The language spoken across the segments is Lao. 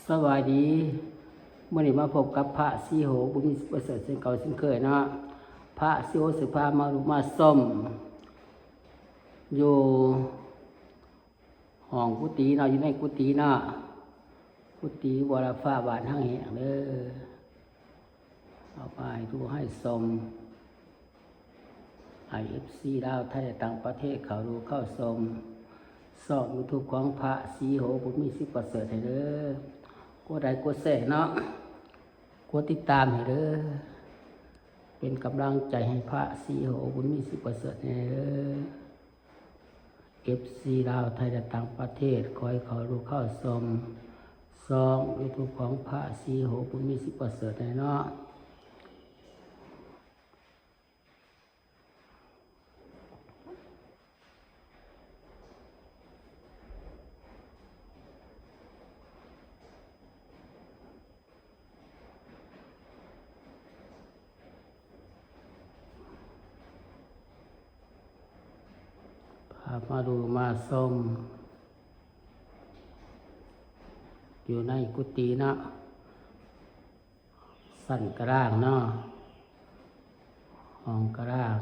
ສະບາຍດີ ມື້ນີ້ມາພົບກັບພະສີໂຫ ບຸນມີ ສິບປະເສີດ ເຊັ່ນເກົ່າເຊັ່ນເຄີຍເນາະ. ພະສີໂຫຊິພາມາດູມາຊົມ ຢູ່ຫ້ອງກຸຕິເນາະ, ຢູ່ໃນກຸຕິເນາະ, ກຸຕິວໍລະຟ້າບ້ານຮັກແຮງເດີ. ເອົາໄປໃຫ້ດູໃຫ້ຊົມ ໃຫ້ເອັຟຊີລາວ ໄທ ແລະ ຕ່າງປະເທດ ເຂົ້າດູເຂົ້າຊົມຊ່ອງຢູທູບຂອງພະສີໂຫ ບຸນມີ ສິບປະເສີດ ໃຫ້ເດີ. ກົດໄລກົດແຊເນາະ, ກົດຕິດຕາມໃຫ້ເດີ, ເປັນກຳລັງໃຈໃຫ້ພະສີໂຫ ບຸນມີ ສິບປະເສີດ ໃຫ້ເດີ. ເອັຟຊີລາວ ໄທ ແລະ ຕ່າງປະເທດ ຂໍໃຫ້ເຂົ້າດູເຂົ້າຊົມຊ່ອງຢູທູບຂອງພະສີໂຫ ບຸນມີ ສິບປະເສີດ ແດ່ເນາະ. ພາມາດູມາຊົມຢູ່ໃນກຸຕິເນາະ, ຊັ້ນກະລາງເນາະ, ຫ້ອງກະລາງ.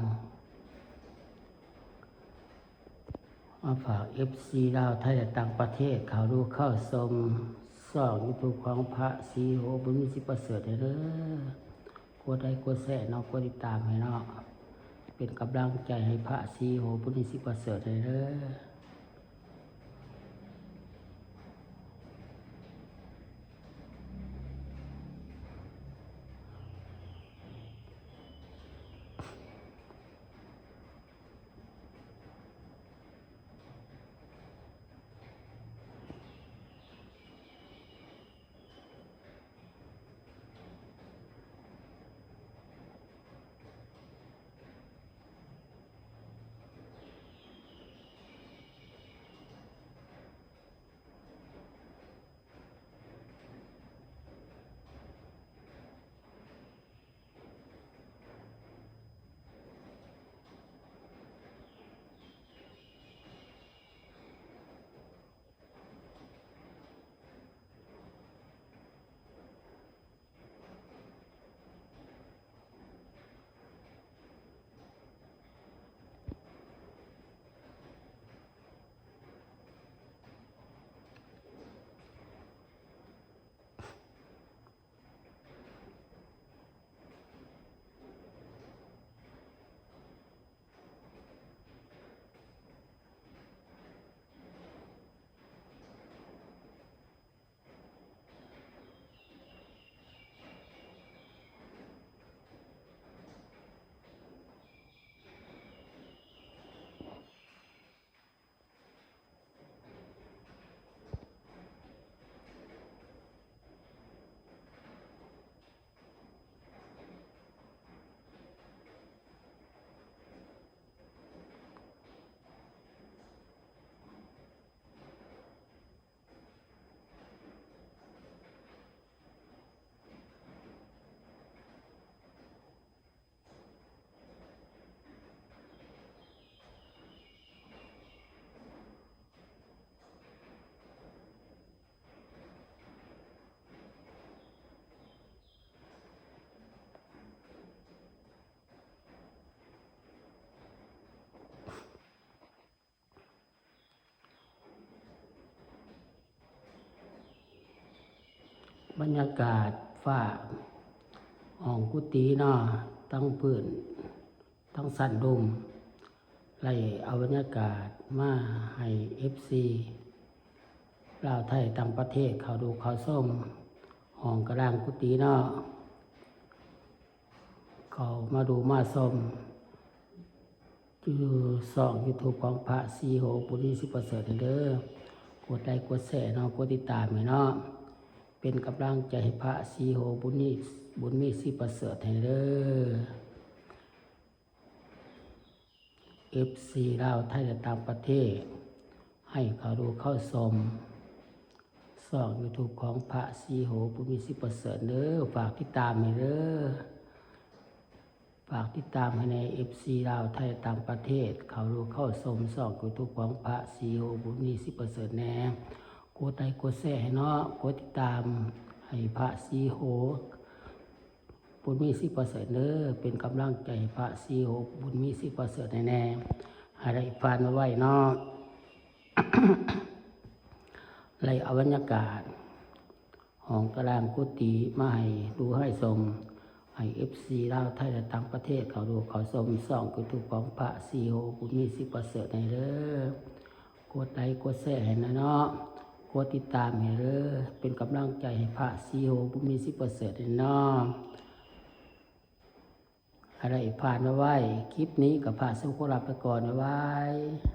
ມາຝາກເອັຟຊີລາວ ໄທ ແລະ ຕ່າງປະເທດ ເຂົ້າດູເຂົ້າຊົມຊ່ອງຢູທູບຂອງພະສີໂຫ ບຸນມີ ສິບປະເສີດ ໃຫ້ເດີ. ກົດໄລກົດແຊເນາະ, ກົດຕິດຕາມໃຫ້ເນາະ, ເປັນກຳລັງໃຈໃຫ້ພະສີໂຫ ບຸນມີ ສິບປະເສີດ ໃຫ້ເດີ. ບັນຍາກາດຟ້າຫ້ອງກຸຕິເນາະ, ທັງພື້ນ ທັງຊັ້ນລຸ່ມ, ໄດ້ເອົາບັນຍາກາດມາໃຫ້ເອັຟຊີລາວ ໄທ ຕ່າງປະເທດ ເຂົ້າດູເຂົ້າຊົມຫ້ອງກະລາງກຸຕິເນາະ. ເຂົ້າມາດູມາຊົມຢູ່ຊ່ອງຢູທູບຂອງພະສີໂຫ ບຸນມີ ສິບປະເສີດ ເດີ. ກົດໄລກົດແຊເນາະ, ກົດຕິດຕາມໃຫ້ເນາະ, ເປັນກຳລັງໃຈໃຫ້ພະສີໂຫ ບຸນມີ ບຸນມີ ສິບປະເສີດ ໃຫ້ເດີ. ເອັຟຊີລາວ ໄທ ແລະ ຕ່າງປະເທດ ໃຫ້ເຂົ້າດູເຂົ້າຊົມຊ່ອງຢູທູບຂອງພະສີໂຫ ບຸນມີ ສິບປະເສີດ ເດີ. ຝາກຕິດຕາມໃຫ້ເດີ, ຝາກຕິດຕາມໃຫ້ແດ່ ເອັຟຊີລາວ ໄທ ແລະ ຕ່າງປະເທດ ເຂົ້າດູເຂົ້າຊົມຊ່ອງຢູທູບຂອງພະສີໂຫ ບຸນມີ ສິບປະເສີດ ແດ່. ກົດໄລກົດແຊໃຫ້ເນາະ ກົດຕິດຕາມໃຫ້ພະສີໂຫ ບຸນມີ ສີປະເສີດເດີ ເປັນກຳລັງໃຈໃຫ້ພະສີໂຫ ບຸນມີ ສີປະເສີດແນ່ໆ ໃຫ້ໄດ້ຜ່ານໄວໆເນາະ ໄດ້ເອົາບັນຍາກາດ ຫ້ອງຕາລາງກຸຕິມາໃຫ້ດູໃຫ້ຊົມ ໃຫ້ເອັຟຊີລາວ ໄທ ແລະ ຕ່າງປະເທດເຂົ້າດູເຂົ້າຊົມຊ່ອງຢູທູບຂອງພະສີໂຫ ບຸນມີ ສີປະເສີດແນ່ເດີ ກົດໄລກົດແຊໃຫ້ແນ່ເນາະ ກົດຕິດຕາມໃຫ້ເດີ ເປັນກຳລັງໃຈໃຫ້ພະສີໂຫ ບຸນມີ ສີປະເສີດແນ່ເນາະ ໃຫ້ໄດ້ຜ່ານໄວໆ ຄລິບນີ້ກໍພະສົມຄວນລາໄປກ່ອນ ບາຍບາຍ.